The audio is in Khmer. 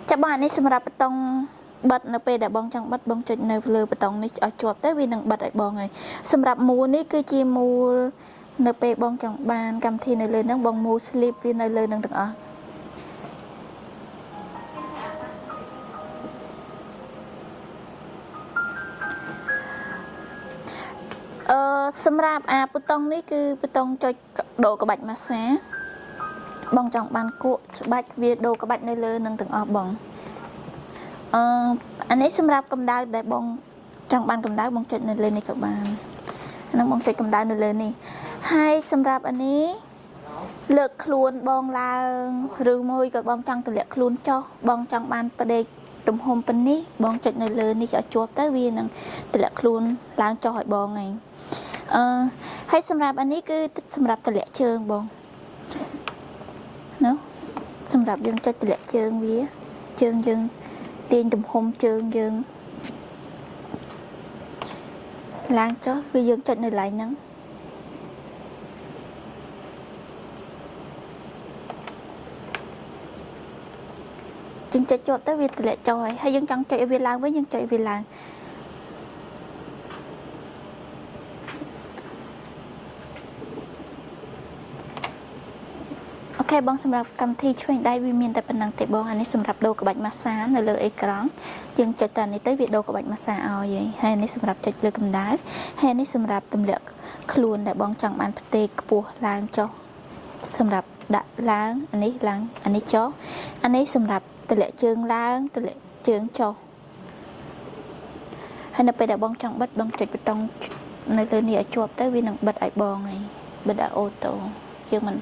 ចាំបងអានេះសម្រាប់ប៊ូតុងបិទនៅពេលដែលបងចង់បិទបងចុចនៅលើប៊ូតុងនេះឲ្យជាប់ទៅវានឹងបិទឲ្យបងហើយសម្រាប់មូលនេះគឺជាមូលនៅពេលបងចង់បានកម្មវិធីនៅលើហ្នឹងបងមូល sleep វានៅលើហ្នឹងទាំងអស់អឺសម្រាប់អាប៊ូតុងនេះគឺប៊ូតុងចុចដូរក្បាច់ម៉ាស្សាបងចង់បានគក់ច្បាច់វាដូរក្បាច់នៅលើនឹងទាំងអស់បងអឺអានេះសម្រាប់កម្ដៅដែលបងចង់បានកម្ដៅបងចុចនៅលើនេះក៏បានអានឹងបងចុចកម្ដៅនៅលើនេះហើយសម្រាប់អានេះលើកខ្លួនបងឡើងឬមួយក៏បងចង់ទម្លាក់ខ្លួនចុះបងចង់បានផ្ដេកទំហំប៉ុណ្នេះបងចុចនៅលើនេះឲ្យជាប់ទៅវានឹងទម្លាក់ខ្លួនឡើងចុះឲ្យបងឯងអឺហើយសម្រាប់អានេះគឺសម្រាប់ទម្លាក់ជើងបងណាសម្រាប់យើងចុចទម្លាក់ជើងវាជើងយើងទាញទំហំជើងយើងឡើងចុះគឺយើងចុចនៅកន្លែងហ្នឹង យើងចុចជាប់ទៅវាទម្លាក់ចុះហើយហើយយើងចង់ចុចឲ្យវាឡើងវិញយើងចុចឲ្យវាឡើង OK បងសម្រាប់កម្មវិធីឆ្វេងដៃវាមានតែប៉ុណ្្នឹងទេបងអានេះសម្រាប់ដូរក្បាច់ម៉ាស្សានៅលើអេក្រង់យើងចុចតែនេះទៅវាដូរក្បាច់ម៉ាស្សាឲ្យហើយនេះសម្រាប់ចុចលើកម្ដៅហើយនេះសម្រាប់ទម្លាក់ខ្លួនដែលបងចង់បានផ្ទេរខ្ពស់ឡើងចុះសម្រាប់ដាក់ឡើងអានេះឡើងអានេះចុះអានេះសម្រាប់ទម្លាក់ជើងឡើងទម្លាក់ជើងចុះហើយនៅពេលដែលបងចង់បិទបងចុចប៊ូតុងនៅលើនេះឲ្យជាប់ទៅវានឹងបិទឲ្យបងហើយបិទឲ្យ auto យើងមិន